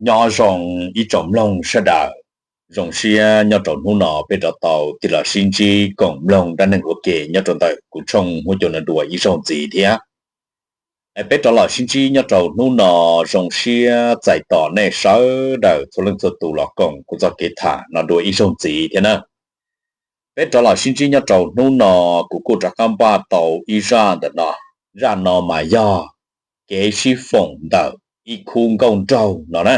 Nyob zoo ib tsoom mloog sawv daws, zoo siab nyob rau hnub no peb rov tau tig los sib ntsib koom mloog dab neeg ua ke nyob rau ntawm kuv tshooj huab cua no dua ib zaug ntxiv thiab. Peb rov los sib ntsib nyob rau hnub no, zoo siab txais tos nej sawv daws txhua leej txhua tus los koom kuv txoj kev tham no dua ib zaug ntxiv thiab na. Peb rov los sib ntsib nyob rau hnub no, kuv kuj rov qab npaj tau ib zaj ntawm no. Zaj no mas yog kev sib foom ntawm ib khub nkauj nraug no na.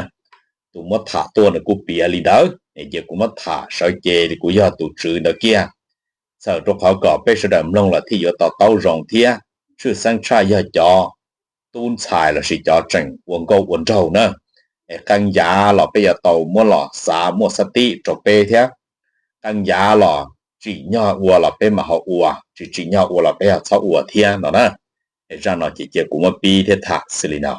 Tus muab tham tuaj nws kuj piav li ntawd, ces kuv muab tham sawv cev li kuv yog tus tswv ntawd kiag, txhawm rau qhov kom peb sawv daws mloog los thiaj yuav to taub zoo thiab tshwj xeeb tshaj yog cov tub ntxhais lossis cov tseem ua nkauj ua nraug na. Es qee yav los peb yuav tau muab los xav muaj xab tib rau peb thiab, qee yav los tsim nyog ua los peb mam ho ua, tsis tsim nyog ua los peb ho txhob ua thiab no na. Es zaj no ces cia kuv muab pib thiab tham xws li no.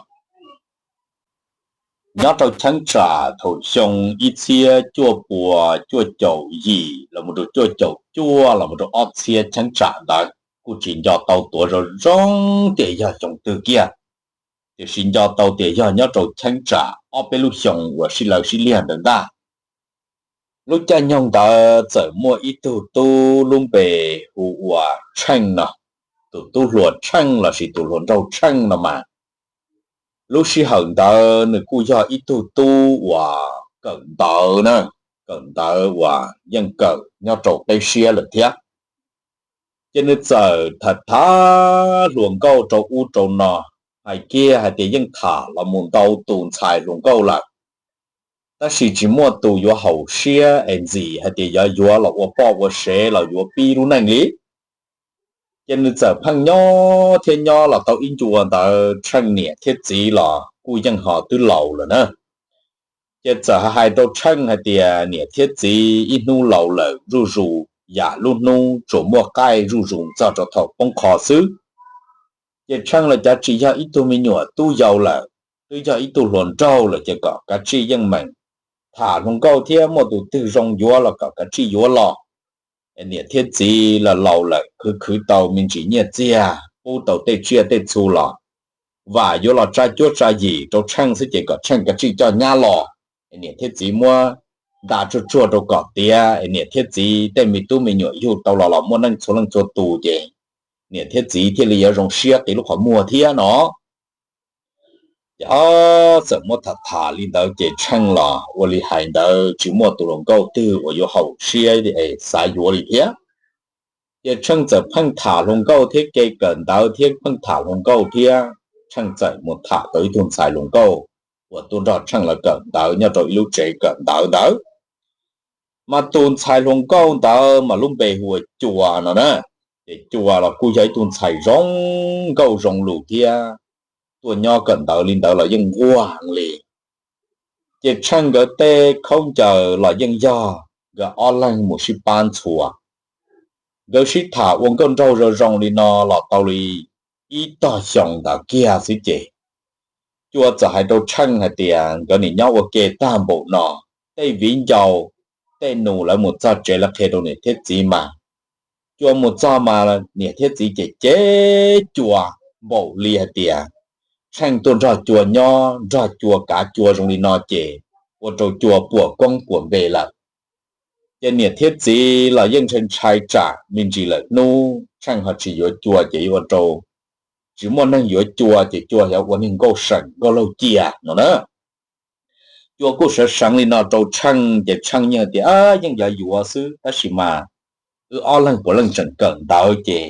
Nyob rau cheeb tsam thaum xyoo ib txhiab cuaj puas cuaj caum yim los mus rau cuaj caum cuaj los mus rau ob txhiab cheeb tsam ntawd kuj tsis nco tau tuav zoo zoo tias yog xyoo twg kiag, tiam sis nco tau tias yog nyob rau cheeb tsam ob peb lub xyoo uas sib law sib liag ntawd ntag. Lub caij nyoog ntawd txawm muaj ib tug tub lub npe hu ua Tsheej no. Tus tub hluas Tsheej lossis tus hluas nraug Tsheej no mas, lub sij hawm ntawd nws kuj yog ib tug tub uas kawm ntawv na, kawm ntawv uas yeej kawm nyob rau qeb siab lawm thiab. Ces nws txawm tham tham hluas nkauj rau ub rau no, hais kiag hais tias yeej tham los mus ntau tus ntxhais hluas nkauj lawm, tab sis tsis muaj tus yuav haum siab es ntxim hais tias yuav yuav los ua poj ua sev los yuav pib lub neej li. Ces nws txawm pheej nyob thiab nyob los tau ib ncua ntawd, Tsheej niam thiab txiv los kuj yeej ho twb laus lawm na. Ces txawm hais rau Tsheej hais tias niam thiab txiv ib hnub laus lawm zuj zus, yam lub hnub tsuas muaj qaij zuj zus txog rau thaum poob qho xwb. Ces Tsheej los cav tsis yog ib tug me nyuam tub yau lawm, twb yog ib tug hluas nraug lawm, ces kom kav tsij yeej meem tham hluas nkauj thiab muaj tus twg zoo yuav los kom kav tsij yuav los. Niam thiab txiv los laus lawm, khwv khwv tau me ntsis nyiaj txiag, pub tau tej tsiaj tej txhu los vam yuav los tsa cuab tsa yim rau Tsheej xwb, ces kom Tsheej kav tsij coj nyab los, niam thiab txiv muab nta tsuag tsuag rau kom tiav, niam thiab txiv tej me tub me nyuam yug tau los los muaj neej txhua leej txhua tus, ces niam thiab txiv thiaj li yuav zoo siab qiv lub qhov muag thiab no. Ces txawm muab tham tham li ntawd, ces Tsheej los ua li hais ntawd, tsis muaj tus hluas nkauj twg uas yuav haum siab es xav yuav li thiab. Ces Tsheej txawm pheej tham hluas nkauj thiab, ke kawm ntawv thiab pheej tham hluas nkauj thiab. Tsheej txawm mus tham tau ib tug ntxhais hluas nkauj uas tuaj nrog Tsheej lawv kawm ntawv nyob rau ib lub tsev kawm ntawv ntawd. Mas tus ntxhais hluas nkauj ntawd mas lub npe hu ua Cua no na. Ces Cua los kuj yog ib tug ntxhais zoo nkauj zoo lus thiab, tuaj nyob kawm ntawv li ntawd los yeej nquag heev li. Ces Tsheej nkawd tej khaub ncaws los yeej yog nkawd ob leeg mus sib pab ntxhua. Nkawd sib tham ua nkauj nraug zoo zoo li no los tau li ib tog xyoo ntawd kiag xwb, ces Cua txawm hais rau Tsheej hais tias nkawd nim nyob ua ke tag npaum no, tej viv ncaus tej nus lawv mus txog tsev lawv qhia rau niam thiab txiv mas, Cua mus txog mas niam thiab txiv ces cem Cua npaum li hais tias Tsheej tuaj nrog Cua nyob, nrog Cua kav Cua zoo li no ces ua rau Cua puas koob puas npe lawm. Ces niam thiab txiv los yeej ntshai ntshai tsam me ntsis lawm hnub Tsheej ho tsis yuav Cua ces yuav ua rau tsis muaj neeg yuav Cua, ces Cua yuav ua niag nkauj seem nkauj laug cia no na. Cua kuj sawv seev li no rau Tsheej, ces Tsheej yeej tias yeej yuav yuav xwb, tab sis mas wb ob leeg puav leej tseem kawm ntawv, ces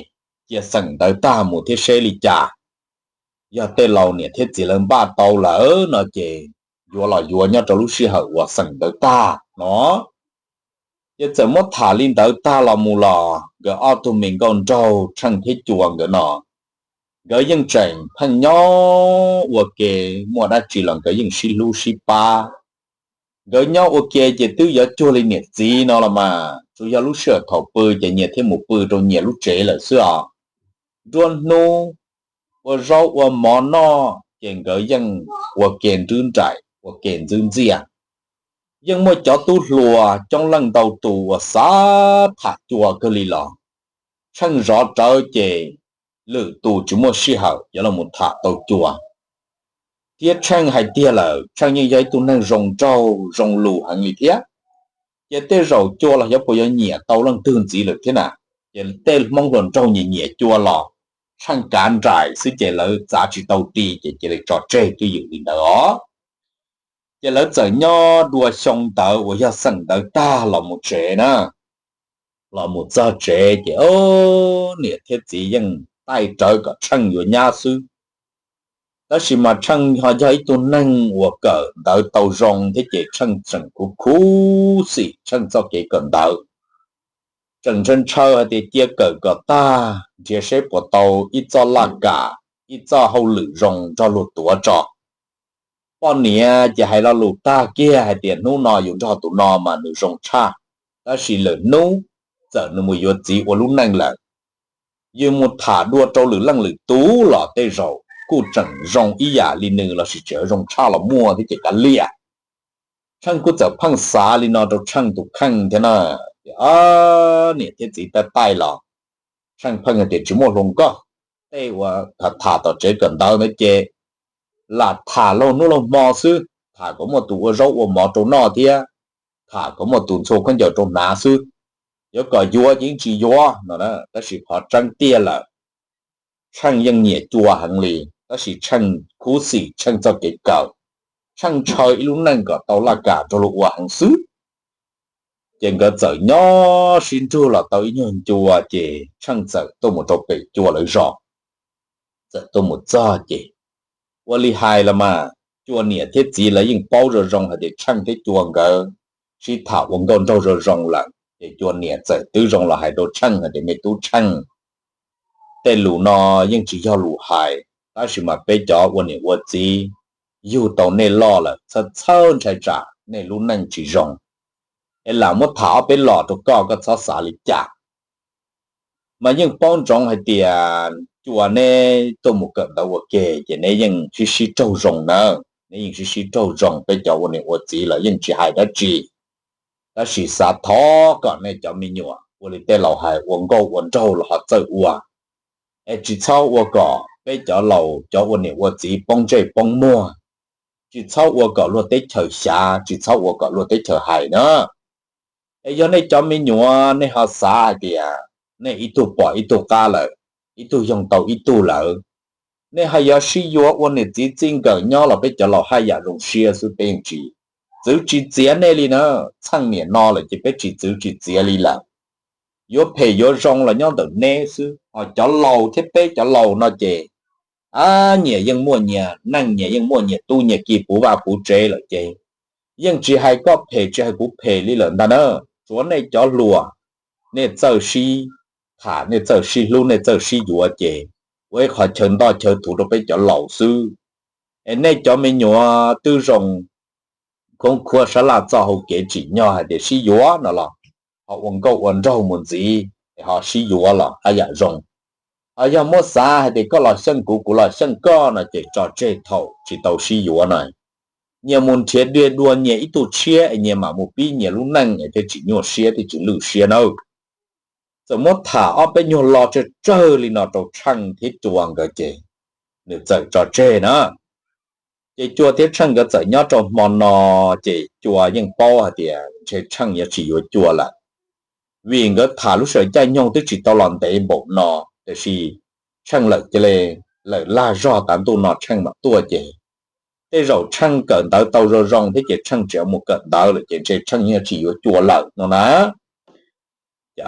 cia xeem ntawv tag mus thiab seb li cas. Yog tej laus niam thiab txiv lawv npaj tau lawm no ces yuav los yuav nyob rau lub sij hawm uas xeem ntawv tag no. Ces txawm muab tham li ntawd tag los mus los nkawd ob tug me nkauj nraug Tsheej thiab Cua nkawd no, nkawd yeej tseem pheej nyob ua ke, muaj dab tsi los nkawd yeej sib hlub sib pab. Nkawd nyob ua ke ces twb yuav cuag li niam txiv no los mas, tsuas yog lub sij hawm thaum pw ces nyias thiaj mus pw rau nyias lub tsev lawm xwb os. Nruab hnub ua zaub ua mov noj ces nkawd yeej ua ke nrwb nraim ua ke ntxwb ntxiaj. Yeej muaj cov tub hluas coob leej ntau tus uas xav tham Cua kawg li los Tsheej zov rawv ces lwm tus tsis muaj sij hawm yuav los mus tham tau Cua. Thiab Tsheej hais tiag lawm, Tsheej yeej yog ib tug neeg zoo nraug zoo lus heev li thiab. Ces tej zaum Cua los xyov puas yuav nyiam tau leej twg ntxiv lawm thiab na. Ces tej Hmoob hluas nraug nyiam nyiam Cua los Tsheej kav nraim xwb ces lawv txav tsis tau ti ces cia li tso tseg twj ywm li ntawd os. Ces lawv txawm nyob dua xyoo ntawd uas yog xeem ntawd tag los mus tsev na. Los mus txog tsev ces niam thiab txiv yeej taij rawv kom Tsheej yuav nyab xwb. Tab sis mas Tsheej ho yog ib tug neeg uas kawm ntawv tau zoo thiab ces Tsheej tseem khuv khuv xim Tsheej txoj kev kawm ntawv. Tseem ntshaw ntshaw hais tias cia kawm kom tag nrhiav seb puas tau ib txoj laj kam, ib txoj hauj lwm zoo nrog luag tuav tso. Poj niam ces hais lo lus tag kiag hais tias hnub no yus nrog tus no mas nws zoo tshaj, tab sis lwm hnub txawm nws mus yuav txiv ua lub neej lawm. Yus mus tham dua rau lwm leej lwm tus los tej zaum kuj tseem zoo ib yam li nws lossis tseem zoo tshaj los muaj thiab ces kav liam. Tsheej kuj txawm pheej xav li no rau Tsheej tus kheej thiab na. Ces niam thiab txiv taij taij los Tsheej pheej hais tias tsis muaj hluas nkauj, tej uas tham tham tom tsev kawm ntawv ntawd ces lam tham laug hnub laug hmo xwb, tham kom muaj tus ua zaub ua mov rau noj thiab tham kom muaj tus ntxhua khaub ncaws rau hnav xwb. Yuav kom yuav ces yeej tsis yuav no na, tab sis qhov tseeb tiag lawm Tsheej yeej nyiam Cua heev li, tab sis Tsheej khuv xim Tsheej txoj kev kawm, Tsheej ntshaw ib lub neej kom tau laj kam nrog luag ua heev xwb. Ces nkawd txawm nyob sib nrug los tau ib nyuag ncua ces Tsheej txawm tuaj mus rau pem Cua lawv zos. Txawm tuaj mus txog ces ua li hais los mas Cua niam thiab txiv lawv yeej paub zoo zoo hais tias Tsheej thiab Cua nkawd sib tham ua nkauj nraug zoo zoo lawm ces Cua niam txawm twb zoo los hais rau Tsheej hais tias me tub Tsheej, tej lus no yeej tsis yog lus hais, tab sis mas peb cov ua niam ua txiv yug tau nej loj lawm txhawj txhawj ntshai tsam nej lub neej tsis zoo, es lam muab tham ob peb los rau koj, koj txhob xav li cas. Mas yeej paub ntsoov hais tias Cua neb tuaj mus kawm ntawv ua ke ces neb yeej sib sib raug zoo na, neb yeej sib sib raug zoo, peb cov ua niam ua txiv los yeej tsis hais dab tsi. Tab sis xav thov kom nej cov me nyuam ua li tej laus hais ua nkauj ua nraug los ho txawj ua, es tsis txhob ua kom peb cov laus cov ua niam ua txiv poob ntsej poob muag, tsis txhob ua kom luag teb chaws xyav, tsis txhob ua kom luag teb chaws hais na. Es yog nej cov me nyuam nej ho xav hais tias nej ib tug pom ib tug qab lawm, ib tug yoog tau ib tug lawm, nej ho yuav sib yuav ua niam txiv txij nkawm nyob los peb cov laus haj yam zoo siab xwb, peb yeej tsis txwv tsis txiav nej li na. Txheej niam no lawm ces peb tsis txwv tsis txiav li lawm. Yuav phem yuav zoo los nyob ntawm neb xwb, ho cov laus thiab peb cov laus no ces a, nyias yeej muaj nyias neej, nyias yeej muaj nyias tub nyias ki puv vaj puv tsev lawm ces yeej tsis hais koj phem tsis hais kuv phem li lawm ntag na. Tsuav nej cov hluas, nej txawj sib tham, nej txawj sib hlub, nej txawj sib yuav ces ua ib qho chaw ntoj chaw thuv rau peb cov laus xwb. Es nej cov me nyuam twb zoo khoob khuab sab laj txoj hau kev tsim nyog hais tias sib yuav no los ho ua nkauj ua nraug mus ntxiv es ho sib yuav los haj yam zoo. Ho yog muab xav hais tias koj los xyeej kuv, kuv los xyeej koj no ces tso tseg thaum tsis tau sib yuav na. Nyias mus nrhiav dua nyias ib tug tshiab es nyias mam mus pib nyias lub neej es thiaj tsis nyuaj siab thiaj tsis lwj siab nawb. Txawm muab tham ob peb nyuag lo tsawg tsawg li no rau Tsheej thiab Cua nkawd ces nws txawm tso tseg na. Ces Cua thiab Tsheej nkawd txawm nyob rau hmo no, ces Cua yeej paub hais tias ntshe Tsheej yuav tsis yuav Cua lawm, vim nkawd tham lub sij hawm caij nyoog twb tsis tau los ntev npaum no, tiam sis Tsheej lawm cia li lawm lag zog tav ntuj no Tsheej mam tuaj ces tej zaum Tsheej kawm ntawv tau zoo zoo thiab ces Tsheej tseem mus kawm ntawv lawm ces ntshe Tsheej yeej tsis yuav Cua lawm no na. Ces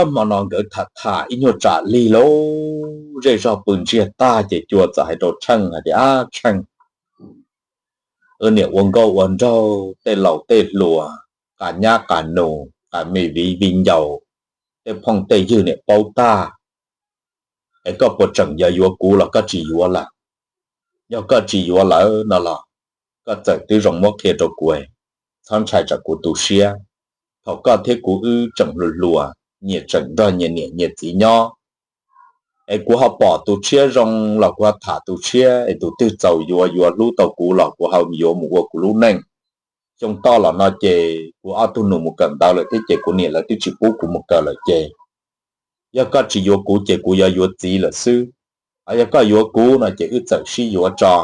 hmo no nkawd tham tham ib nyuag tsam lig lauj, zej zog pw ntsiag tag ces Cua txawm hais rau Tsheej hais tias, Ab Tsheej, wb niam ua nkauj ua nraug tej laus tej hluas, qas nyab qas nus, qas me viv vi ncaus, tej phooj tej ywg niam paub tag, es koj puas tseem yuav yuav kuv los koj tsis yuav lawm? Yog koj tsis yuav lawm no los koj txawm twb zoo muab qhia rau kuv, txhob ntshai tsam kuv tu siab. Thaum koj thiab kuv wb tseem hluas hluas, nyias tseem nrog nyias niam nyias txiv nyob, es kuv ho pom tus tshiab zoo los kuv ho tham tus tshiab, es tus twg txaus yuav yuav hlub tau kuv los kuv ho yuav mus ua kuv lub neej. Xyoo toj los no ces kuv ob tug nus mus kawm ntawv lawm thiab ces kuv niam lawv twb tsis pub kuv mus kawm lawm ces yog koj tsis yuav kuv ces kuv yuav yuav txiv lawm xwb. Ho yog koj yuav kuv no ces wb txawm sib yuav tso.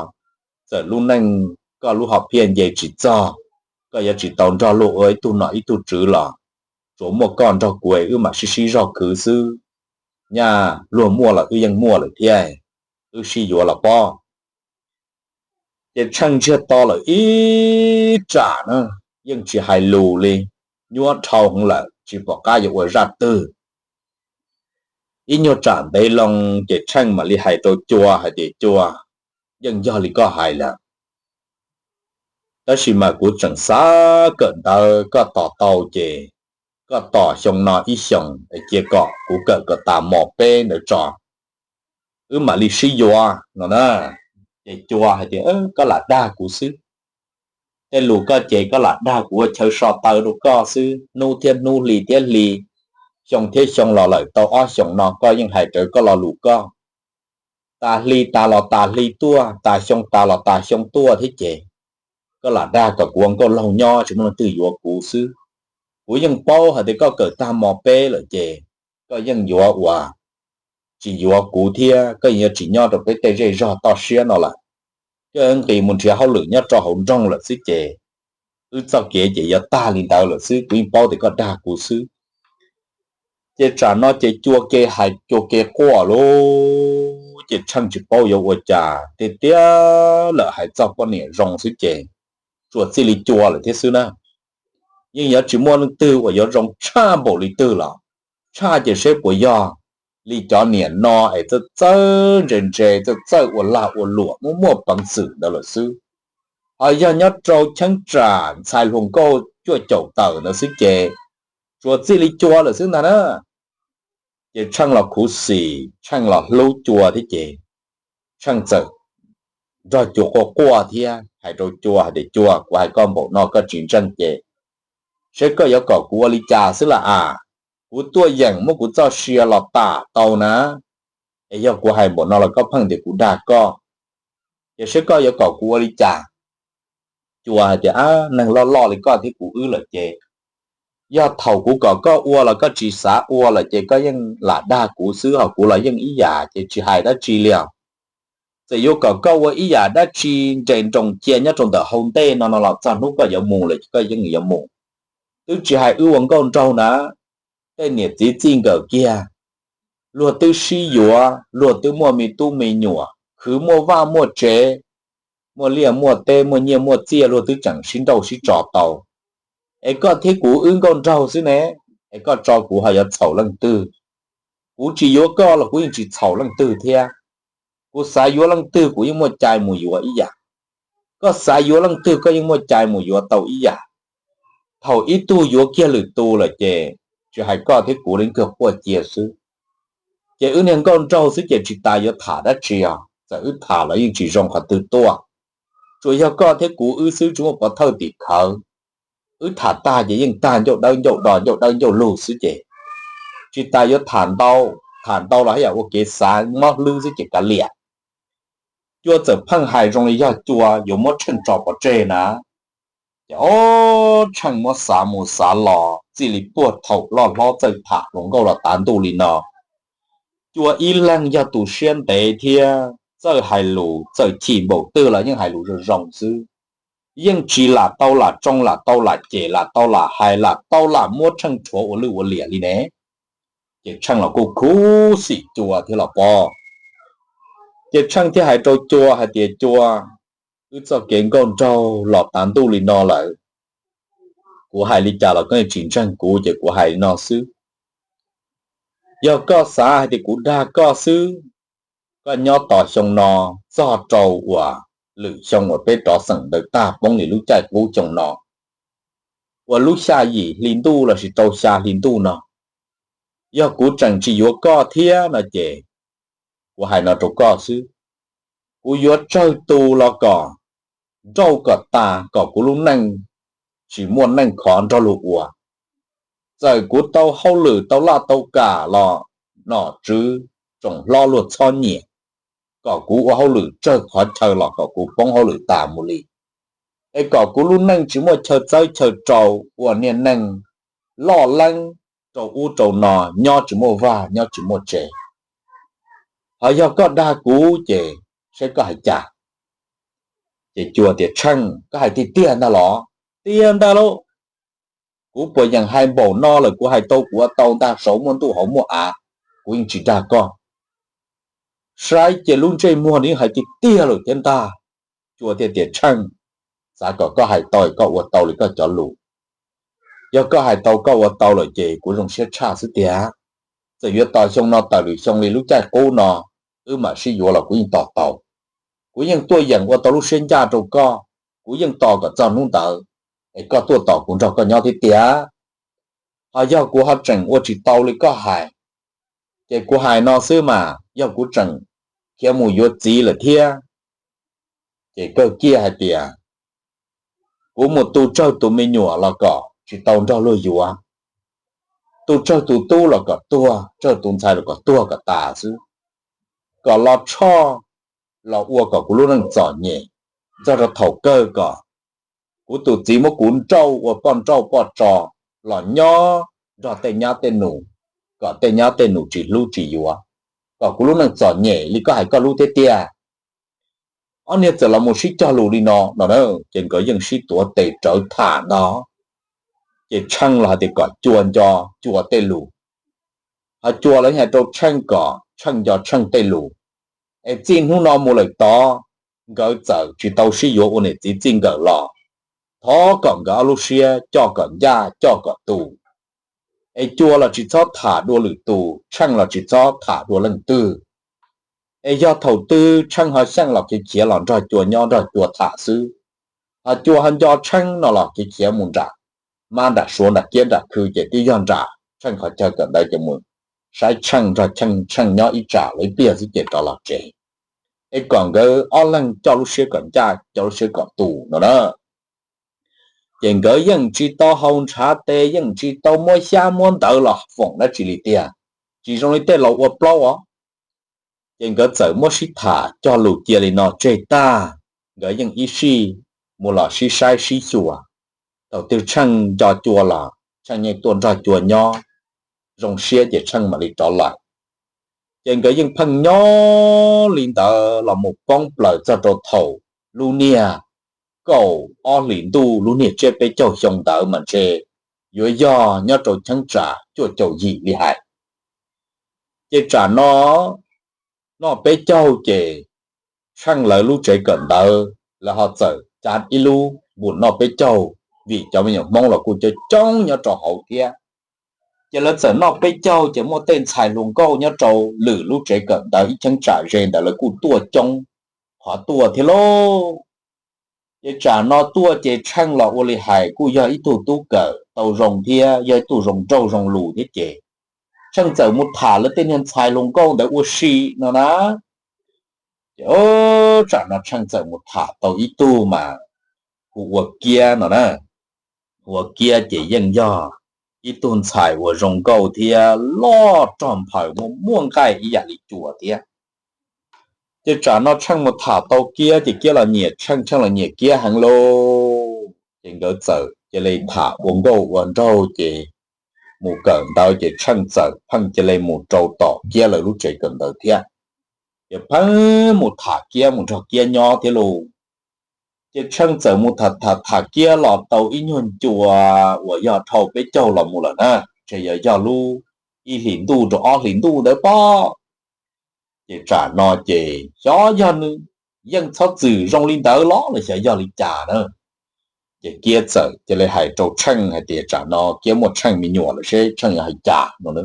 txawm lub neej koj lub hom phiaj nce tsis txog, koj yuav tsis tau nrog luag ua ib tug nom ib tug tswv los tsuas muaj koj nrog kuv es wb mam sib sib zog khwv xwb. Nyaj luag muaj los wb yeej muaj lawm thiab, wb sib yuav los pob. Ces Tsheej ntsiag to lawm ib tsam na, yeej tsis hais lus li, nyuaj dhau heev lawm tsis pom qab yuav ua zaj twg. Ib nyuag tsam ntev loo ces Tsheej mam li hais rau Cua hais tias, Cua, yeej yog li koj hais lawm, tab sis mas kuv tseem xav kawm ntawv, koj tos tau ces koj tos xyoo no ib xyoos es cia kom kuv kawm kom tas mos peb ntawd tso, wb mam li sib yuav no na. Ces Cua hais tias, Koj lam dag kuv xwb. Tej lus koj ces koj lam dag kuv ua chaw so taw rau koj xwb, hnub thiab hnub, hli thiab hli, xyoo thiab xyoo los lawm tau ob xyoos no koj yeej hais rawv koj lo lus koj. Tas hli tas los tas hli tuaj, tas xyoo tas los tas xyoo tuaj thiab ces koj lam dag kom kuv ua nkauj laug nyob tsis muaj leej twg yuav kuv xwb. Kuv yeej paub hais tias koj kawm tag mos peb lawm ces koj yeej yuav ua, tsis yuav kuv thiab koj yeej yuav tsis nyob rau peb tej zej zog toj siab no lawm. Koj nqis mus nrhiav hauj lwm nyob rau hauv nroog lawm xwb ces wb txoj kev ces yuav tag li ntawd lawm xwb, kuv yeej paub tias koj dag kuv xwb. Ces tsam no ces Cua ke hais Cua ke quaj lauj, ces Tsheej tsis paub yuav ua cas, tiag tiag lawm hais txog poj niam zoo xwb ces tsuas txij li Cua lawm thiab xwb na. Yeej yuav tsis muaj leej twg uas yuav zoo tshaj npaum li twg los, tshaj ces seb puas yog li cov niam no es txawj txawj ntse ntse, txawj txawj ua lag ua luam, muaj muaj peev xwm ntawd lawm xwb. Ho yog nyob rau cheeb tsam ntxhais hluas nkauj cuaj caum tawm ntawd xwb ces tsuas txij li Cua lawm xwb ntag na. Ces Tsheej los khuv xim, Tsheej los hlub Cua thiab ces Tsheej txawm nrog Cua quaj quaj thiab hais rau Cua hais tias, Cua, kuv hais koj npaum no koj tsis ntseeg ces seb koj yuav kom kuv ua li cas xwb las as. Kuv tuaj yeem muab kuv txoj sia los tam tau na, es yog kuv hais npaum no los koj pheej tias kuv dag koj, ces seb koj yuav kom kuv ua li cas? Cua hais tias, Ab, neeg loj loj li koj thiab kuv wb lawm ces yog thaum kuv kom koj ua los koj tsis xav ua lawm ces koj yeej lam dag kuv xwb, ho kuv los yeej ib yam ces tsis hais dab tsi li os. Txawm yuav kom koj ua ib yam dab tsi nres nroos cia nyob rau ntawm hauv ntej no no los txog hnub koj yuav mus lawm ces koj yeej yuav mus. Twb tsis hais wb ua nkauj nraug na, tej niam txiv txij nkawm kiag, luag twb sib yuav, luag twb muaj me tub me nyuam, khwv muaj vaj muaj tsev, muaj liaj muaj teb, muaj nyiaj muaj txiaj, luag twb tseem sib nrauj sib tso tau. Es koj thiab kuv wb nkauj nraug xwb ne, es koj tso kuv ho yuav txhaum leej twg? Kuv tsis yuav koj los kuv yeej tsis txhaum leej twg thiab. Kuv xav yuav leej twg kuv yeej muaj cai mus yuav ib yam. Koj xav yuav leej twg koj yeej muaj cai mus yuav tau ib yam. Thaum ib tug yuav kiag lwm tus lawm ces tsis hais koj thiab kuv li kawg quaj cia xwb. Ces wb niag nkauj nraug xwb ces tsis tas yuav tham dab tsi os, txawm wb tham los yeej tsis zoo qhov twg tuaj. Tsuas yog koj thiab kuv wb xwb tsis muaj pov thawj tim khawv. Wb tham tag ces yeej tag ncauj dawb ncauj do ncauj dawb ncauj lug xwb ces tsis tas yuav tham ntau, tham ntau los haj yam ua kev xav mob hlwb xwb ces kav liam. Cua txawm pheej hais zoo li yog Cua yuav muab Tsheej tso pov tseg na. Ces ob Tsheej muab xav mus xav los txij li puag thaum loj hlob txawj tham hluas nkauj los tav ntuj li no. Cua ib leeg yog tus siab ntev thiab txawj hais lus, txawm chim npaum twg los yeej hais lus zoo zoo xwb. Yeej tsis lam tau lam tsoo, lam tau lam cem, lam tau lam hais, lam tau lam muab Tsheej rhuav ua lwj ua liam li ne. Ces Tsheej los kuj khuv xim Cua thiab los pob. Ces Tsheej thiaj hais rau Cua hais tias, Cua, wb txoj kev nkauj nraug los tav ntuj li no lawm, kuv hais li cas los koj yeej tsis ntseeg kuv ces kuv hais li no xwb. Yog koj xav hais tias kuv dag koj xwb, koj nyob tos xyoo no txog rau uas lwm xyoo uas peb rov xeem ntawd tag poob li lub caij qub xyoo no, uas lub xya yim hli ntuj lossis rau xya hli ntuj no, yog kuv tseem tsis yuav koj thiab no ces kuv hais no rau koj xwb, kuv yuav tsawg tus los kom nrauj kom tas kom kuv lub neej tsis muaj neej khov nrog luag ua. Txawm kuv tau hauj lwm tau laj tau kam los nom tswv tsoom hlob luag txhob nyiam, kom kuv ua hauj lwm tsawg qhov chaw los kom kuv poob hauj lwm tas mus li, es kom kuv lub neej tsis muaj chaw txawb chaw rau, ua niag neeg loj leeb rau ub rau no, nyob tsis muaj vaj nyob tsis muaj tsev. Ho yog koj dag kuv ces saib koj hais cas. Ces Cua tias, Tsheej, koj hais tiag tiag ntag los? Tiag ntag lauj. Kuv puas yeem hais npaum no lawm, kuv hais tau kuv ua tau ntag, saum muaj ntuj hauv muaj av, kuv yeej tsis dag koj. Saib ces lub ntsej muag nws yeej hais tiag tiag lawm thiab ntag. Cua thiaj tias, Tsheej, xav kom koj hais tau, koj ua tau li koj cov lus. Yog koj hais tau koj ua tau lawm ces kuv zoo siab tshaj xwb tiag. Txawm yuav tos xyoo no tawm lwm xyoo li lub caij qub no, wb mam sib yuav los kuv yeej tos tau. Kuv yeej tuaj yeem ua tau lub siab ncaj rau koj, kuv yeej tos kom txog hnub ntawd, es koj tuaj tos kuv nrog koj nyob thiab tiag. Ho yog kuv ho tseem ua tsis tau li koj hais, ces kuv hais no xwb mas yog kuv tseem khiav mus yuav txiv lawm thiab. Ces Kawg Kiaj hais tias, Kuv mus tu tsawg tus me nyuam los kom tsis tau nrog luag yuav, tu tsawg tus tub los kom tuag, tsawg tus ntxhais los kom tuag kom tas xwb, kom los tshoj los ua kom kuv lub neej txom nyem txog rau thaum kawg kom kuv tus txiv muab kuv nrauj ua poj nrauj poj tso los nyob nrog tej nyab tej nus, kom tej nyab tej nus tsis hlub tsis yuav, kom kuv lub neej txom nyem li koj hais koj lub thiab tiag. Ob niag txawm los mus sib cog lus li no no na, ces nkawd yeej sib tuav tes rawv tham ntag. Ces Tsheej los hais tias kom Cua nco Cua tej lus, ho Cua los hais rau Tsheej kom Tsheej nco Tsheej tej lus, es txij hnub no mus lawm tod, nkawd txawm tsis tau sib yuav ua niam txiv txij nkawm los, thov kom nkawd ob lub siab coj kom ncaj coj kom tus. Es Cua los tsis txhob tham dua lwm tus, Tsheej los tsis txhob tham dua leej twg. Es yog thaum twg Tsheej ho xyeej los khiav khiav los nrog Cua nyob nrog Cua tham xwb, ho Cua ho nco Tsheej no los khiav khiav mus nram mab nram suav nram kiab nram khw ces twb yog nram Tsheej qhov chaw kawm ntawv ces mus saib Tsheej nrog Tsheej nyob ib tsam lawv ib pliag xwb ces rov los tsev. Es kom nkawd ob leeg coj lub siab kom ncaj coj lub siab kom tus no na. Ces nkawd yeej tsis tau haus ntshav tes, yeej tsis tau muab xyab muab ntawv los foom dab tsi li tiag, tsis zoo li tej laus ua plaub os. Ces nkawd txawm muab sib tham cog lus cia li no tseg tag, nkawd yeej ib sij mus los sib saib sib xyuas. Thaum twg Tsheej nco Cua los Tsheej yeej tuaj nrog Cua nyob zoo siab ces Tsheej mam li rov lawm. Ces nkawd yeej pheej nyob li ntawd los mus poob plaws txog rau thaum lub niag kaum ob hlis ntuj lub niag tsiab peb caug xyoo ntawd mas ntshe yuav yog nyob rau cheeb tsam cuaj caum yim li hais. Ces tsam no noj peb caug ces Tsheej lawv lub tsev kawm ntawv lawv ho txawm cav ib lub npus noj peb caug, vim cov me nyuam Hmoob los kuj coob coob nyob rau hauv thiab. Ces lawv txawm noj peb caug ces muaj tej ntxhais hluas nkauj nyob rau lwm lub tsev kawm ntawv ib cheeb tsam ze ntawd lawv kuj tuaj coob qhov tuaj thiab lauj. Ces tsam no tuaj ces Tsheej los ua li hais kuj yog ib tug tub kawm tau zoo thiab yog ib tug zoo nraug zoo lus thiab ces Tsheej txawm mus tham lawv tej niag ntxhais hluas nkauj ntawd ua si no na. Ces tsam no Tsheej txawm mus tham tau ib tug mas hu ua Kiab no na. Hu ua Kiab ces yeej yog ib tug ntxhais uas zoo nkauj thiab loj rog nphaws muaj muaj nqaij ib yam li Cua thiab. Ces tsam no Tsheej mus tham tau Kiab ces Kiab los nyiam Tsheej, Tsheej los nyiam Kiab heev lauj. Ces nkawd txawm cia li tham ua nkauj ua nraug ces mus kawm ntawv ces Tsheej txawm pheej cia li mus rau tom Kiab lawv lub tsev kawm ntawv thiab. Ces pheej mus tham Kiab mus nrog Kiab nyob thiab lauj. Ces Tsheej txawm mus tham tham tham Kiab los tau ib nyuag ncua uas yog dhau peb caug los mus lawm na, ntshe yog yog lub ib hlis ntuj rau ob hlis ntuj ntawd pob. Ces tsam no ces xyov yog nws yeej txhob txwm zoo li ntawd los los xyov yog li cas na. Ces Kiab txawm cia li hais rau Tsheej hais tias tsam no Kiab muaj Tsheej me nyuam lawm seb Tsheej yuav hais cas no na.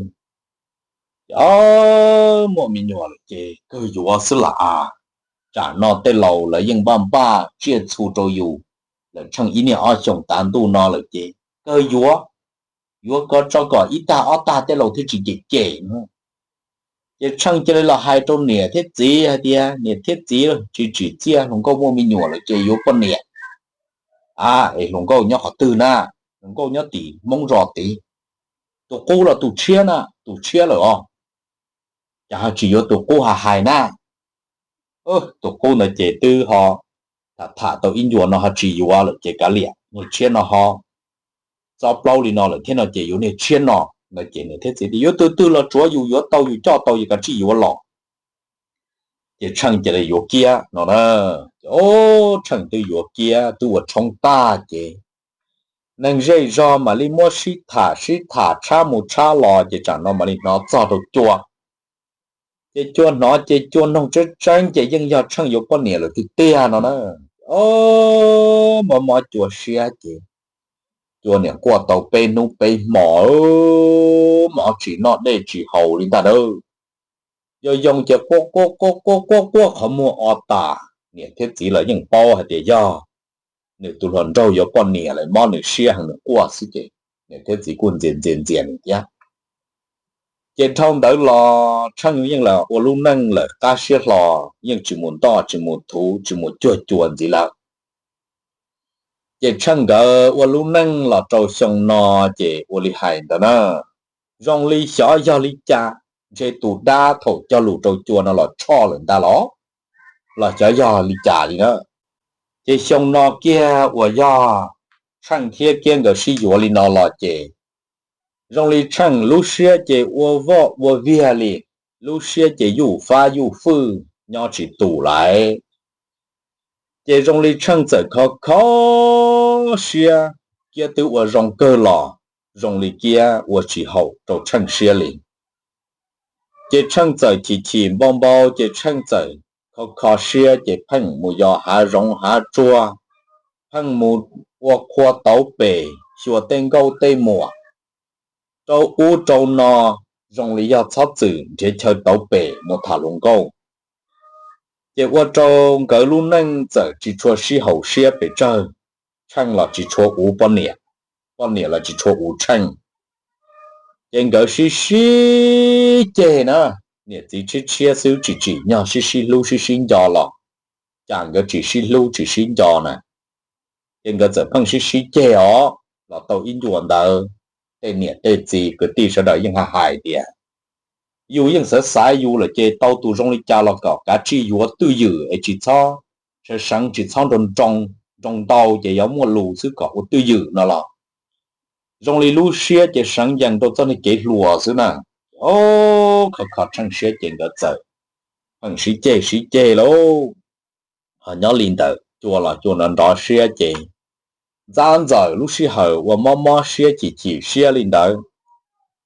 Ces muaj me nyuam lawm ces kawg yuav xwb las as. Tsam no tej laus lawv yeej npaj npaj tsiaj txhu rau yus lawm, Tsheej ib niaj ob xyoos tav ntuj no lawm ces kawg yuav. Yuav kom tso kom ib tag ob tag tej laus thiaj tsis cem cem no. Ces Tsheej cia li los hais rau niam thiab txiv hais tias niam thiab txiv, tsis tsim txiaj, hluas nkauj muaj me nyuam lawm ces yuav poj niam. A, es hluas nkauj nyob qhov twg na? Hluas nkauj nyob tim Hmoob zos tid. Tus qub los tus tshiab na? Tus tshiab lawm os. Cas ho tsis yuav tus qub ho hais na? Tus qub ntawd ces twb ho tham tham tau ib ncua no ho tsis yuav lawm ces kav liam, niag tshiab no ho txob plaub li no lawm thiab no ces yuav niag tshiab no. No ces niam thiab txiv tias yuav tus twg los tsuav yus yuav tau yus coj tau yus kav tsij yuav los. Ces Tsheej cia li yuav kiab no na. Ces o, Tsheej twb yuav kiab twb ua tshoob tag ces neeg zej zog mam li muab sib tham sib tham tshab mus tshab los ces tsam no mam li hnov txog rau Cua. Ces Cua hnov ces Cua noog tseeb tseeb ces yeej yog Tsheej yuav poj niam lawm tiag tiag no na. O, mob mob Cua siab ces Cua niam quaj tau peb hnub peb hmo, mov tsis noj dej tsis haus li ntag nawb. Yog yoo ces quaj quaj quaj quaj quaj quaj qhov muag o tas, niam thiab txiv lawv yeej paub hais tias yog nws tus hluas nraug yuav poj niam lawm, mob nws siab heev nws quaj xwb ces niam thiab txiv kuj ntxias ntxias ntxias nws thiab. Ces dhau ntawd los Tsheej yeej los ua lub neej lawm qab siab hlo, yeej tsis mus ntoj tsis mus thuv tsis mus cuag Cua ntxiv lawm. Ces Tsheej nkawd ua lub neej los rau xyoo no ces ua li hais ntawd na, zoo li xyov yog li cas, ntshe tus dab thaum cog lus rau Cua no los tshoj lawm ntag los, los xyov yog li cas li na. Ces xyoo no kiag uas yog Tsheej thiab Kiab nkawd sib yuav li no los ces zoo li Tsheej lub siab ces ua voj ua viag li, lub siab ces yuj fab yuj fwj nyob tsis tus lawm. Ces zoo li Tsheej txawm kho kho siab, Kiab twb ua zoo kawg los zoo li Kiab ua tsis haum rau Tsheej siab li. Ces Tsheej txawm chim chim npau npau ces Tsheej txawm kho kho siab ces pheej mus yos hav zoov hav tsuag, pheej mus ua qhua tauv pem xyuas tej nkauj tej muam, rau ub rau no, zoo li yog txhob txwm nrhiav chaw tauv pem mus tham hluas nkauj. Ces ua rau nkawd lub neej txawm tsis tshua sib haum siab pes tsawg, Tsheej los tsis tshua uv poj niam, poj niam los tsis tshua uv Tsheej. Ces nkawd sib sib ceg na, niam txiv tshiab tshiab xwb tsis tsim nyog sib sib hlub sib sib nco los cas nkawd tsis sib hlub tsis sib nco na. Ces nkawd txawm pheej sib sib ceg os, los tau ib ncua ntawd, tej niam tej txiv kwv tij sawv daws yeej hais hais tias yus yeej xav xaiv yus lawm ces tau tus zoo li cas los kom kav tsij yuav twj ywm es tsis txhob, sawv seev tsis txhob nroo nroo ntau ces yuav muaj lus xwb kom ua twj ywm no los zoo li lub siab ces seev yees rau txoj niag kev hluas xwb na. O, kho kho Tsheej siab ces nkawd txawm pheej sib ceg sib ceg lauj. Ho nyob li ntawm Cua los Cua nrov nrov siab ces ntxab ntxawm lub sij hawm uas mob mob siab chim chim siab li ntawd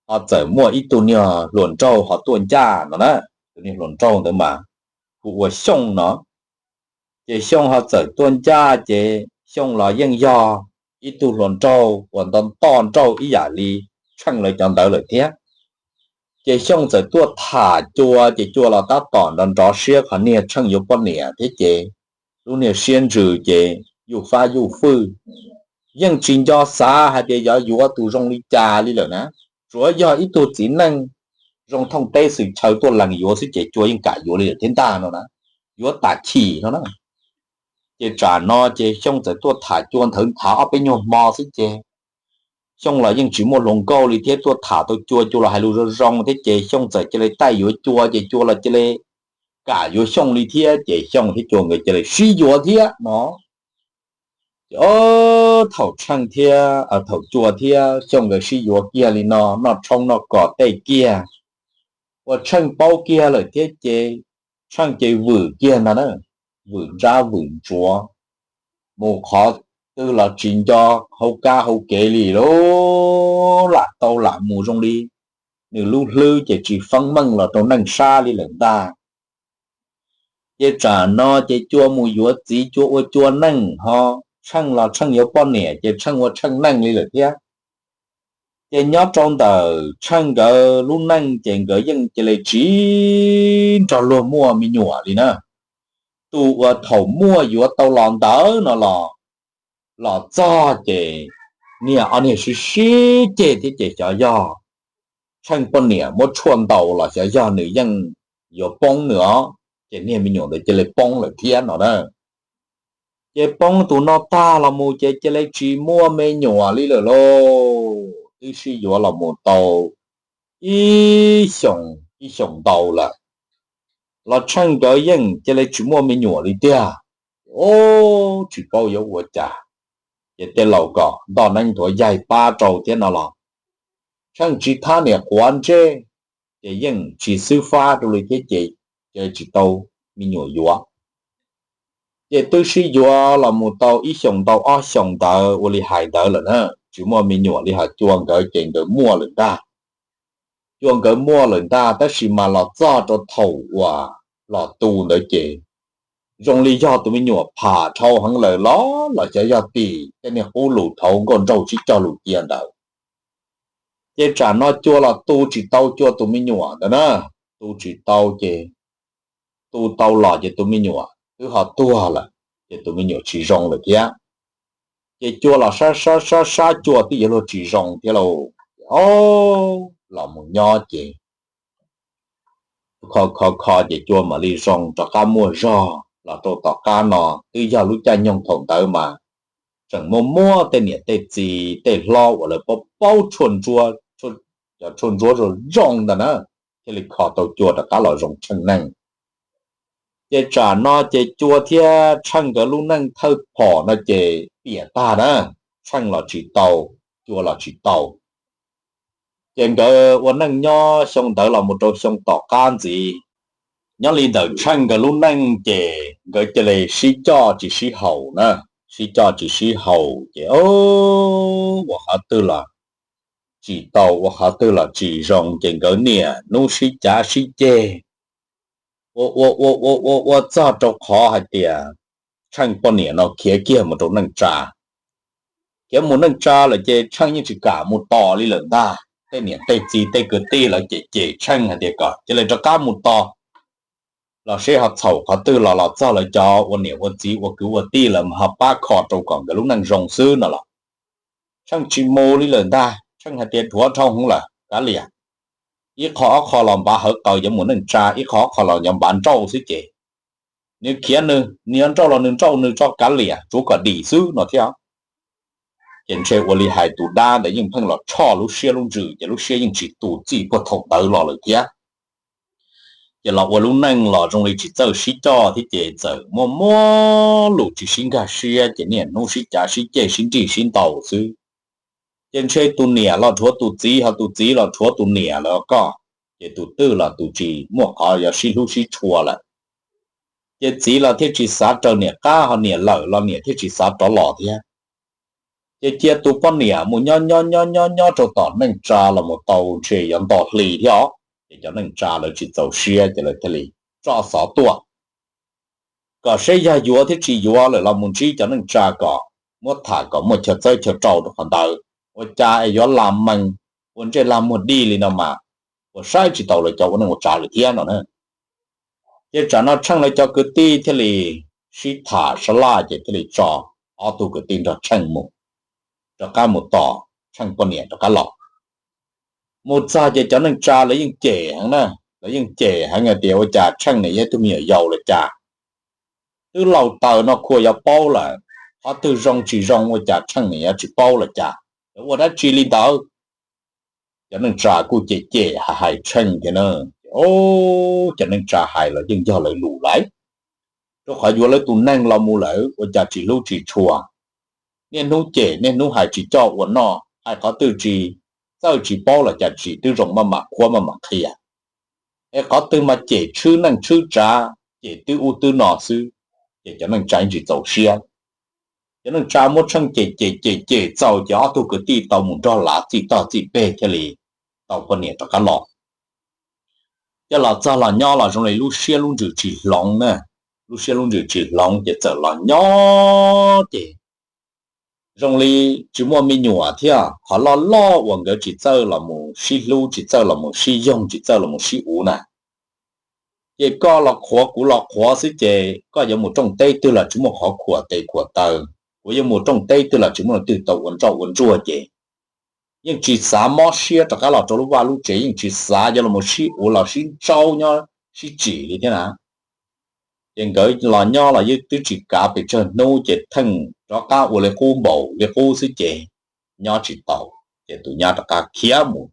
ho txawm muaj ib tug niag hluas nraug ho tuaj ncaj no na. Tus niag hluas nraug ntawd mas hu ua Xyooj no. Ces Xyooj ho txawm tuaj ncaj ces Xyooj los yeej yog ib tug hluas nraug uas nto ntoj nrauj ib yam li Tsheej lawv cov ntawd lawm thiab. Ces Xyooj txawm tuaj tham Cua ces Cua los tab tom nrov nrov siab qhov niag Tsheej yuav poj niam thiab ces lub niag siab ntsws ces yuj fab yuj fwj, yeej tsis nco xav hais tias yuav yuav tus zoo li cas li lawm na. Tsuav yog ib tug txiv neej zoo thooj teb xwm chaw tuaj lees yuav xwb ces Cua yeej kam yuav li lawm thiab ntag no na, yuav tas chim no na. Ces tsam no ces Xyooj txawm tuaj tham Cua nthawv nthav ob peb nyuag hmo xwb ces Xyooj los yeej tsis muaj hluas nkauj li thiab, tuaj tham tau Cua, Cua los hais lus zoo zoo thiab ces Xyooj txawm cia li taij yuav Cua ces Cua los cia li kam yuav Xyooj li thiab ces Xyooj thiab Cua nkawd cia li sib yuav thiab no. Ces o, thaum Tsheej thiab thaum Cua thiab Xyooj nkawd sib yuav kiag li no, noj tshoob noj kos tej kiag, ua Tsheej paub kiag lawm thiab ces Tsheej ces vwm kiag ntag na, vwm ntsab vwm ntsuav, mus qhov twg los tsis nco hauv kab hauv kev li lauj, lam tau lam mus zoo li nws lub hlwb ces tsis feeb meej los rau neej sab li lawm ntag. Ces tsam no ces Cua mus yuav txiv, Cua ua Cua neej ho, Tsheej los Tsheej yuav poj niam ces Tsheej ua Tsheej neej li lawm thiab. Ces nyob rau ntawm Tsheej nkawd lub neej ces nkawd yeej cia li tsis nrog luag muaj me nyuam li na. Tus uas thaum muaj yuav tau los ntawd no los, los txog ces niag ob niag sib sib ceg thiab ces xyov yog Tsheej poj niam muab tshuaj ntaus los xyov yog nws yeej yuav poob nws os, ces niag me nyuam ntawd cia li poob lawm thiab no na. Ces poob tus no tag los mus ces cia li tsis muaj me nyuam li lawm lauj. Twb sib yuav los mus tau ib xyoos ib xyoos ntau lawm los Tsheej nkawd yeej cia li tsis muaj me nyuam li tiag. O, tsis paub yuav ua cas, ces tej laus kom ntoj neeb nthuav yaig pab rau thiab no los Tsheej tsis thab niam quav ntsej, ces yeej tsis xwb fab rau li thiab ces cia li tsis tau me nyuam yuav. Ces twb sib yuav los mus tau ib xyoos ntau ob xyoos ntawd ua li hais ntawd lawm na, tsis muaj me nyuam li, ho Cua nkawd ces nkawd muaj lawm ntag. Cua nkawd muaj lawm ntag, tab sis mas los txog rau thaum uas los tu ntawd ces zoo li yog tus me nyuam pham dhau heev lawm los los xyov yog tim tej niag qub lus thaud nkauj nraug sib cog lus cia ntawd. Ces tsam no Cua los tu tsis tau Cua tus me nyuam ntawd na, tu tsis tau ces tu tau los ces tus me nyuam twb ho tuag lawm, ces tus me nyuam tsis zoo lawm thiab. Ces Cua los sab sab sab sab Cua twb yuav luag tsis zoo thiab lauj, ces o, los mus nyob ces kho kho kho ces Cua mam li zoo rov qab muaj zog los rau tom qab no. Twb yog lub caij nyoog thaum ntawd mas tseem muaj muab tej niam tej txiv tej hlob uas lawv paub paub tshuaj ntsuab, cov tshuaj ntsuab zoo zoo ntag na, thiaj li kho tau Cua rov qab los zoo tsheej neeg. Ces tsam no ces Cua thiab Tsheej nkawd lub neej thawj phom no ces piam tag na, Tsheej los tsis tau, Cua los tsis tau. Ces nkawd ua neej nyob xyoo ntawd los mus rau xyoo tom qab ntxiv. Nyob li ntawm Tsheej nkawd lub neej ces nkawd cia li sib coj tsis sib haum na, sib coj tsis sib haum ces ua qhov twg los tsis tau, ua qhov twg los tsis zoo, ces nkawd niaj hnub sib cav sib ceg, ua ua ua ua ua ua txog rau qhov hais tias Tsheej poj niam no khiav kiag mus rau neej tsa. Khiav mus neej tsa lawm ces Tsheej yeej tsis kam mus tos li lawm ntag, tej niam tej txiv tej kwv tij lawv cem cem Tsheej hais tias kom cia li rov qab mus tos los seb ho txhaum qhov twg los los txog lawv cov ua niam ua txiv ua kwv ua tij lawv mas ho pab kho rau kom nkawd lub neej zoo xwb no los Tsheej tsis mus li lawm ntag. Tsheej hais tias dhuav dhau hwv lawm kav liam, ib qho ob qho los npav hawv qawv yuav mus neej tsa, ib qho ob qho los yuav npav nrauj xwb ces nws khiav nws, nws yuav nrauj los nws nrauj nws tso kav liam, tsuav kom dim xwb no thiab. Ces ntshe ua li hais tus dab ntawd yeej pheej los tshoj lub siab lub ntsws ces lub siab yeej tsis tu txij puag thaum ntawd los lawm thiab. Ces los ua lub neej los zoo li tsis txawj sib coj thiab ces txawm muaj muab lus tsis sib nkag siab ces niaj hnub sib cav sib ceg sib nrig sib ntaus xwb. Ces ntshe tus niam los rhuav tus txiv ho tus txiv los rhuav tus niam lawm koj, ces tus twg los tus tsis muaj qhov yuav sib hlub sib tshua lawm. Ces txiv los thiaj tsis xav raws niam qab ho niam lawm los niam thiaj tsis xav rov los thiab. Ces cia tus poj niam mus nyob nyob nyob nyob nyob rau tom neej tsa los mus tau ntshe yuav nto hli thiab os, ces cov neej tsa lawv tsis txaus siab ces lawv thiaj li tso xov tuaj kom seb yog yuav thiab tsis yuav lawm los mus ntsib cov neej tsa kom muab tham kom muaj chaw txawb chaw rau rau qhov ntawd, ua cas es yuav lag mees ua ntsej lag muag dig li no mas ua saib tsis taus lawv cov ua neej ua tsa lawm thiab no na. Ces tsam no Tsheej lawv cov kwv tij thiaj li sib tham sab laj ces thiaj li tso ob tug kwv tij nrog Tsheej mus, rov qab mus tos Tsheej poj niam rov qab los. Mus txog ces cov neej tsa lawv yeej cem heev na, lawv yeej cem heev hais tias ua cas Tsheej niam yog ib tug me nyuam yaus los cas, twb laus taws no khuas yuav paub lawm, qhov twg zoo tsis zoo ua cas Tsheej niam yuav tsis paub los cas, lawv ua dab tsi li ntawd. Cov neej tsa kuj cem cem hais hais Tsheej thiab na. Cov neej tsa hais los yeej yog lawv lus lawm, rau qhov yuav lawv tus neeg los mus lawm ua cas tsis hlub tsis tshua, niaj hnub cem niaj hnub hais tsis coj ua noj, hais qhov twg tsis, txawj tsis paub los cas tsis twb zoo maj mam qhuab maj mam qhia. Es qhov twg mas cem tshwb neej tshwb tsav, cem twb ub twb no xwb, ces cov neej tsa yeej tsis txaus siab. Cov neej tsa muab Tsheej cem cem cem cem txaus ces ob tug kwv tij tau mus nrog lav txij toj txij peg thiaj li tau poj niam rov qab los. Coj los txog los nyob los zoo li lub siab lub ntsws tsis hloov na, lub siab lub ntsws tsis hloov ces txawm los nyob ces zoo li tsis muaj me nyuam thiab, qhov loj loj uas nkawd tsis txawj los mus sib hlub tsis txawj los mus sib yoog tsis txawj los mus sib uv na. Ces koj los qhuav kuv los qhuav xwb ces koj yuav mus rooj teb twg los tsis muaj qhov khuam tes khuam taw, kuv yuav mus rooj teb twg los tsis muaj leej twg tau ua nrauj ua ntsuag ces yeej tsis xav mob siab rov qab los rau lub vaj lub tsev, yeej tsis xav yuav los mus sib uv los sib ntsaub nyob sib tsim li thiab na. Ces nkawd los nyob los yeej twb tsis kav pes tsawg hnub ces theej rov qab ua li qub npaum li qub xwb ces nyob tsis tau, ces tus nyab rov qab khiav mus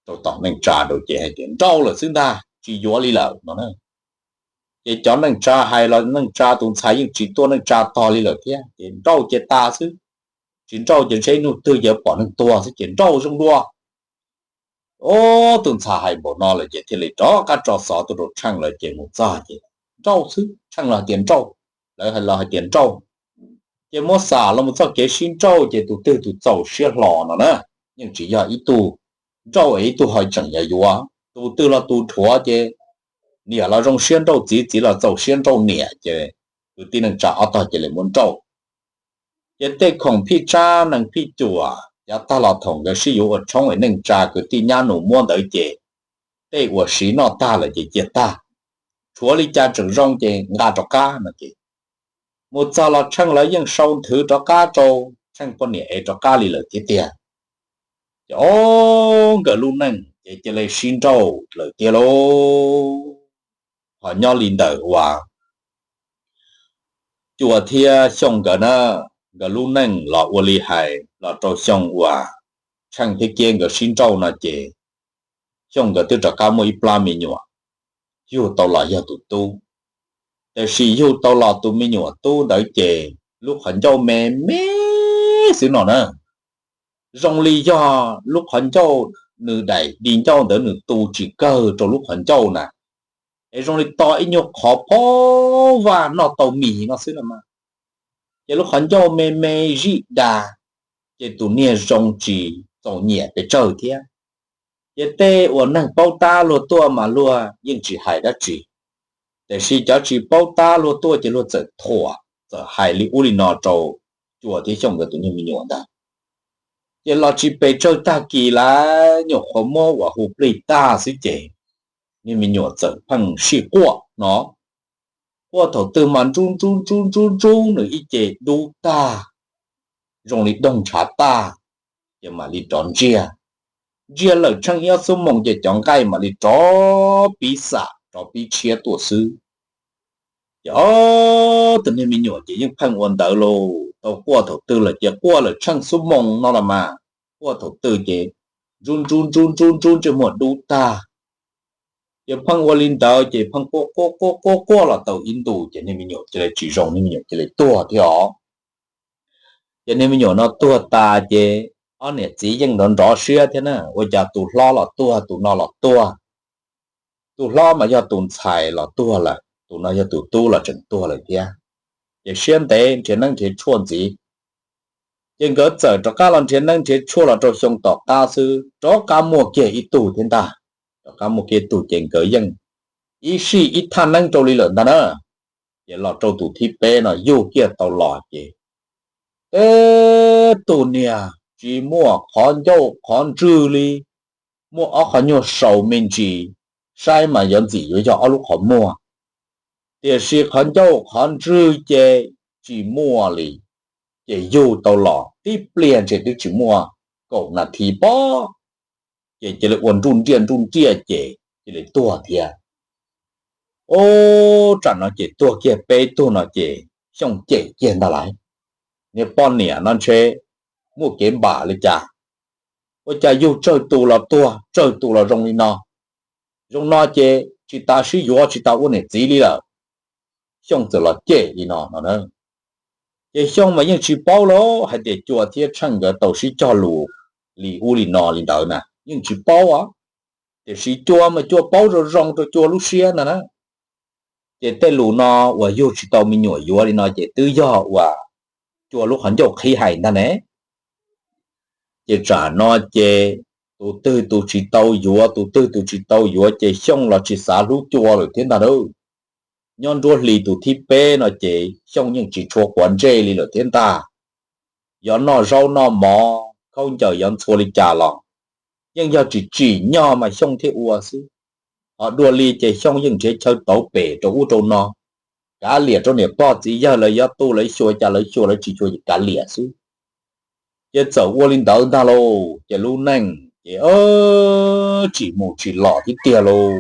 rau tom neej tsa rau ces hais tias nrauj lawm xwb ntag tsis yuav li lawm no na. Ces cov neej tsa hais los neej tsa tus ntxhais yeej tsis tuaj neej tsa tog li lawm thiab ces nrauj ces tas xwb, tsis nrauj ces ntshe ib hnub twg yuav pom neeg tuag xwb ces nrauj zoo dua. Ub, tus ntxhais hais npaum no lawm ces thiaj li rov qab tso xov tuaj rau Tsheej lawv ces mus txog ces nrauj xwb, Tsheej los hais tias nrauj, lawv los hais tias nrauj. Ces muab xam los mus txoj kev sib nrauj ces tus twg tus txaus siab hlo no na, yeej tsis yog ib tug nrauj es ib tug ho tseem yog yuav, tus twg los tus dhuav ces niam los zoo siab nrauj txiv, txiv los txaus siab nrauj niam, ces kwv tij neej tsa ob tog cia li muab nrauj. Ces tej khoom phij tsab nees phij cuam cov tag los thaum nkawd sib yuav ua tshoob es neej tsa kwv tij nyab nus muab ntawd ces tej uas siv noj tag lawm ces cia tag, tshuav li cas tseem zoo ces nqa rov qab no ces mus txog los Tsheej lawv yeej sau nthwv rov qab rau Tsheej poj niam ev rov qab li lawm thiab tiag. Ces o, nkawd lub neej ces cia li sib nrauj lawm tiag lauj. Ho nyob li ntawm uas Cua thiab Xyooj nkawd na, nkawd lub neej los ua li hais los rau xyoo uas Tsheej thiab Kiab nkawd sib nrauj no ces Xyooj nkawd twb rov qab muaj ib plab me nyuam yug tau los yog tus tub. Tiam sis yug tau los tus me nyuam tub ntawd ces lub qhov ncauj me me xwb no na, zoo li yog lub qhov ncauj nws daim di ncauj ntawd nws tu tsis kawg rau lub qhov ncauj na, es zoo li to ib nyuag qhov phob vaj noj tau mis no xwb no mas. Ces lub qhov ncauj me me zij dag, ces tus niag zoo tsis txaus nyiam pes tsawg thiab. Ces tej uas neeg paub tab luag tuaj mas luag yeej tsis hais dab tsi, tiam sis cov tsis paub tab luag tuaj ces luag txawm thuam txawm hais li ub li no rau Cua thiab Xyooj nkawd tus niag me nyuam ntag. Ces los tsis pes tsawg tag kis lawm nyuam qhuav muab uas hu plig tag xwb ces niag me nyuam txawm pheej sij quaj no. Quaj thaum twg mas ntsub ntsub ntsub ntsub ntsub nws ib ce dub tag, zoo li doog ntshav tag, ces mam li rov ntsiag. Ntsiag lawm tsheej ib ob xuab moos ces cov nqaij mam li rov pib xam rov pib tshiab tuaj xwb. Ces o, tus niag me nyuam ces yeej pheej ua ntawd lauj, tau quaj thaum twg lawm ces quaj lawm tsheej xuab moos no los mas, quaj thaum twg ces ntsub ntsub ntsub ntsub ntsub ntsej muag dub tag. Ces pheej ua li ntawd ces pheej quaj quaj quaj quaj quaj los tau ib ntus ces niag me nyuam cia li tsis zoo, niag me nyuam cia li tuag thiab os. Ces niag me nyuam no tuag tas ces ob niam txiv yeej nrov nrov siab thiab na, ua cas tus hlob los tuag tus no los tuag. Tus hlob mas yog tus ntxhais los tuag lawm, tus no yog tus tub los tseem tuag lawm thiab. Ces siab ntev nrhiav neeb nrhiav tshuaj ntxiv. Ces nkawd txawm rov qab los nrhiav neeb nrhiav tshuaj los rau xyoo tom qab xwb rov qab muaj kiag ib tug thiab ntag. Rov qab muaj kiag ib tug ces nkawd yeej ib sij ib thaj neeb rau li lawm ntag na. Ces los rau tus thib peb no yug kiag tau los ces teb tus niag tsis muaj qhov ncauj qhov ntswg li, muaj ob qhov nyuag saus me ntsis, saib mas yuav ntxim yuav yog ob lub qhov muag, tiam sis qhov ncauj qhov ntswg ces tsis muaj li. Ces yug tau los tib pliag ntshe twb tsis muaj kaum nas this pob, ces cia li ua nruj nriaj nruj nriaj ces cia li tuag thiab. Ub, tsam no ces tuag kiag peb tug no ces Xyooj cem kiag ntag lauj, niag poj niam no ntshe muaj kev npam li cas, ua cas yug tsawg tus los tuag tsawg tus los zoo li no, zoo no ces tsis tas sib yuav tsis tas ua niam txiv li lawm. Xyooj txawm los cem li no no na. Ces Xyooj mas yeej tsis paub lauj hais tias Cua thiab Tsheej nkawd tau sib cog lus li ub li no li ntawd na, yeej tsis paub os. Tiam sis Cua mas Cua paub zoo zoo rau Cua lub siab ntag na. Ces tej lus no uas yug tsis tau me nyuam yuav li no ces twb yog uas Cua lub qhov ncauj qhib hais ntag ne. Ces tsam no ces tus twg tus tsis tau yuav, tus twg tus tsis tau yuav ces Xyooj los tsis xav hlub Cua lawm thiab ntag lauj. Nyob nruab hlis tus thib peb no ces Xyooj yeej tsis tshua quav ntsej li lawm thiab ntag. Yuav noj zaub noj mov khaub ncaws yuav ntxhua li cas los yeej yog tsis tsim nyog mas Xyooj thiaj ua xwb. Ho dua li ces Xyooj yeej nrhiav chaw tauv pem rau ub rau no, kav liam rau niam pog txiv yawg lawv yuav tu lawv xyuas cas lawv xyuas, lawv tsis xyuas ces kav liam xwb. Ces txawm ua li ntawd ntag lauj, ces lub neej ces tsis mus tsis los thiab tiag lauj.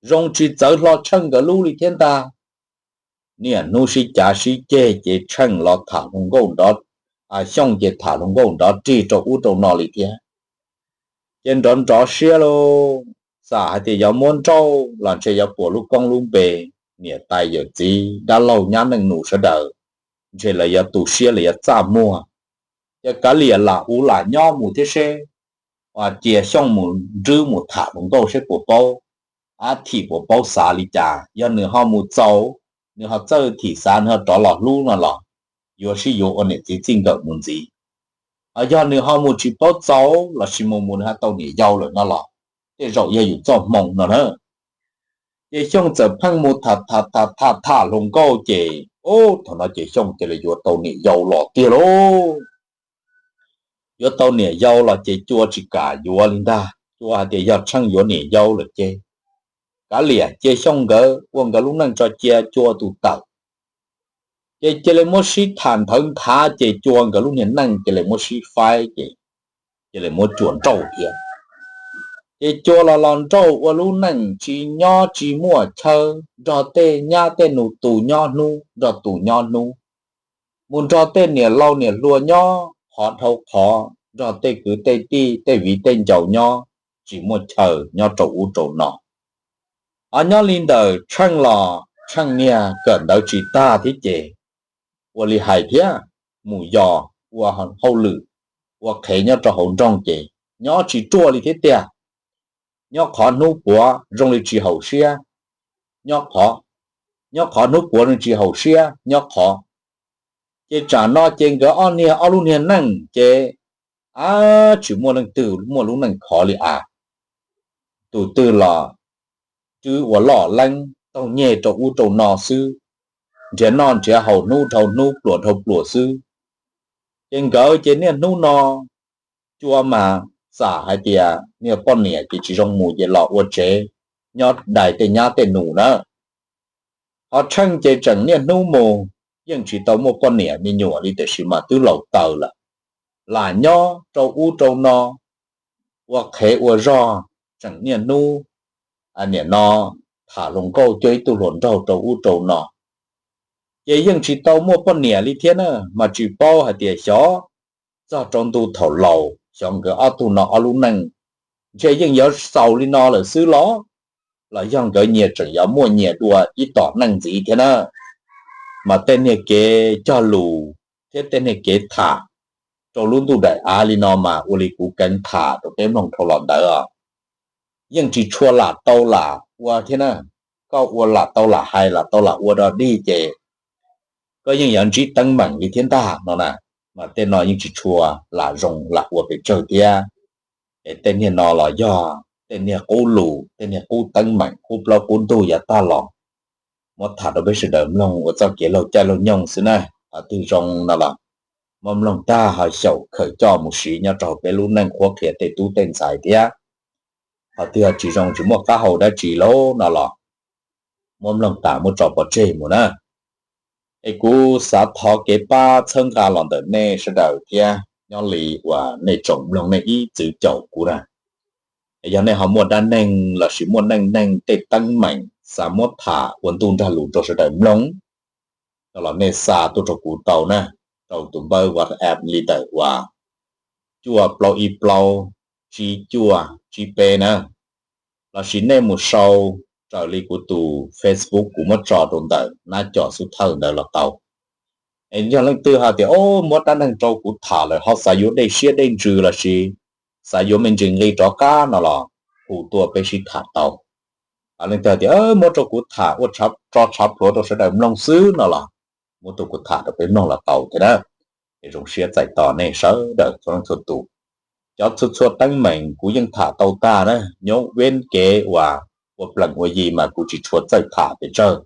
Zoo tsis txawv hlo Tsheej nkawd lub li thiab ntag. Niaj hnub sib cav sib ceg ces Tsheej los tham hluas nkauj nrov, Xyooj ces tham hluas nkauj nrov rig rau ub rau no li thiab. Ces nrov nrov siab lauj, xam hais tias yuav muab nrauj los ntshe yuav puas lub koob lub npe, niam tais yawm txiv dab laug nyab neej nus sawv daws, ntshe lawv yuav tu siab lawv yuav txaj muag. Ces kav liam lam ua lam nyob mus thiab seb, cia Xyooj mus nrwb mus tham hluas nkauj seb puas paub. ab thim puas paub xav li cas, yog nws ho mus txaus, nws ho txawj thim xav, nws ho rov los hlub no los yuav sib yuav ua niam txiv txij nkawm mus ntxiv. Ho yog nws ho mus tsis paub txaus lossis mus mus nws ho tau niam yau lawm no los tej zaum yog yus txoj hmoo no na. Ces Xyooj txawm pheej mus tham tham tham tham hluas nkauj ces, ub, thaum no ces Xyooj cia li yuav tau niam yau los tiag lauj. Yuav tau niam yau los ces Cua tsis kam yuav li ntag. Cua hais tias yog Tsheej yuav niam yau lawm ces kav liam, cia Xyooj nkawd ua nkawd lub neej tso, cia Cua tus tawm. Ces cia li muab sib tham nthawv nthav ces Cua nkawd lub niag neej cia li muab sib faib ces cia li muab Cua nrauj thiab. Ces Cua los los nrauj ua lub neej tsis nyob tsis muaj chaw, nrog tej nyab tej nus tus nyob hnub nrog tus nyob hnub, mus nrog tej niam laus niam hluas nyob qhov dhau qhov, nrog tej kwv tej tij tej viv tej ncaus nyob tsis muaj chaw nyob rau ub rau no. Ho nyob li ntawm Tsheej los Tsheej niag kawm ntawv tsis tag thiab ces ua li hais thiab, mus yos ua hauj lwm, ua qhev nyob rau hauv nroog ces nyob tsis ruaj li thiab tiag. Nyob qhov hnub puav zoo li tsis haum siab, nyob qhov, nyob qhov hnub puav zoo tsis haum siab nyob qhov. Ces tsam no ces nkawd ob niag ob lub niag neej ces ab tsis muaj leej twg muaj lub neej khov li as. Tus twg los twb ua loj leeb taug nyeg rau ub rau no xwb, nrhiav noj nrhiav haus hnub dhau hnub pluas dhau pluas xwb. Ces nkawd ces niaj hnub no Cua mas xam hais tias niag poj niam ces tsis zoo mus ces los ua tsev nyob dai tej nyab tej nus na. Ho Tsheej ces tseem niaj hnub mus, yeej tsis tau muaj poj niam me nyuam li tiam sis mas twb laus taws lawm, lam nyob rau ub rau no, ua qhev ua zog, tseem niaj hnub niam no tham hluas nkauj cuag ib tug hluas nraug rau ub rau no. Ces yeej tsis tau muaj poj niam li thiab na, mas tsis paub hais tias xyov txog rau ntu thaum laus xyov nkawd ob tug no ob lub neej ntshe yeej yuav xaus li no lawm xwb los, los yog nkawd nyias tseem yuav muaj nyias dua ib tom neej ntxiv thiab na. Mas tej niag kev cog lus thiab tej niag kev tham rau lub ntuj daim av li no mas ua li kuv keev tham rau peb mloog dhau los ntawd os, yeej tsis tshua lam tau lam ua thiab na. Koj ua lam tau lam hais lam tau lam ua dog dig ces koj yeej yuav ntsib teeb meem li thiab ntag no na. Mas tej no yeej tsis tshua lam zoo lam ua pes tsawg thiab. Es tej niag no los yog tej niag qub lus tej niag qub teeb meem qub plaub qub ntug yav tag los muab tham rau peb sawv daws mloog ua txoj kev laug caij laug nyoog xwb na. Qhov twg zoo no los muab mloog tag ho xyaum khaws coj mus siv nyob rau peb lub neej qhuab qhia tej tub tej ntxhais thiab. Qhov twg ho tsis zoo tsis muaj qab hau dab tsi lauj no los muab mloog tas muab tso pov tseg mus na. Es kuv xav thov kev pab txhawb nqa los ntawm nej sawv daws thiab nyob li uas nej tsoom mloog nej ib txwm caum kuv na. Es yog nej ho muaj dab neeg lossis muaj neej neeg tej teeb meem xav muab tham ua ntuj nrag lus rau sawv daws mloog no los nej xa tuaj rau kuv tau na, rau tus npawb WhatsApp li ntawm uas cuaj plaub ib plaub tsib cuaj tsib peb na, lossis nej mus sau raws li kuv tus Facebook kuv muab tso rau ntawm nab com xub thawj ntawd los tau. Es yog leej twg hais tias o, muab dab neeg rau kuv tham lawm ho xav yuav dej siab dej ntsws lossis xav yuav me ntsis nqi rov qab no los hu tuaj peb sib tham tau. Leej twg tias muab rau kuv tham ua tso tshav pluav rau sawv daws mloog xwb no los muab rau kuv tham rau peb mloog los tau thiab na. Es zoo siab txais tos nej sawv daws txhua leej txhua tus. Cov txhua txhua teeb meem kuv yeej tham tau tag na, nyob veb kev uas ua plees ua yi mas kuv tsis tshua txawj tham pes tsawg.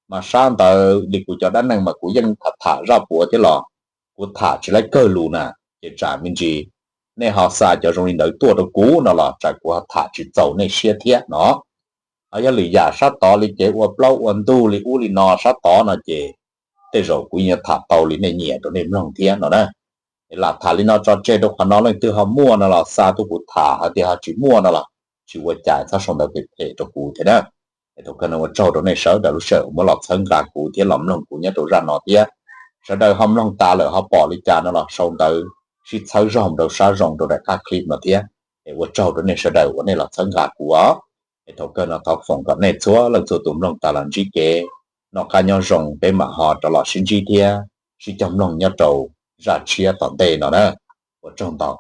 Mas sab ntawd li kuv cov dab neeg mas kuv yeej tham tham zaj puav thiab los kuv tham tsis laib kawg lus na. Ces tsam me ntsis nej ho xa cov zoo li ntawd tuaj rau kuv no los tsam kuv ho tham tsis txaus nej siab thiab no. Ho yog lwm yam sab tod li kev ua plaub ua ntug li ub li no sab tod no ces tej zaum kuv yeej yuav tham tau li nej nyiam rau nej mloog thiab no na. Lam tham li no tso tseg rau qhov no, leej twg ho muaj no los xa tuaj kuv tham, hais tias ho tsis muaj no los tsis ua cas, txhob sau ntawv phem phem rau kuv thiab na. Es thaum kawg no ua tsaug rau nej sawv daws lub sij hawm uas muab los txhawb nqa kuv thiab los mloog kuv nyob rau zaj no thiab. Sawv daws ho mloog tas lawm ho pom li cas no los sau ntawv sib txhawb zog rau sab zoo rau daim qab clip no thiab. Es ua tsaug rau nej sawv daws uas nej los txhawb nqa kuv os. Es thaum kawg no thov foom kom nej txhua leej txhua tus mloog tas los ntsib kev noj qab nyob zoo, peb mam ho rov los sib ntsib thiab sib cog mloog nyob rau zaj tshiab tom ntej no na. Ua tsaug ntau.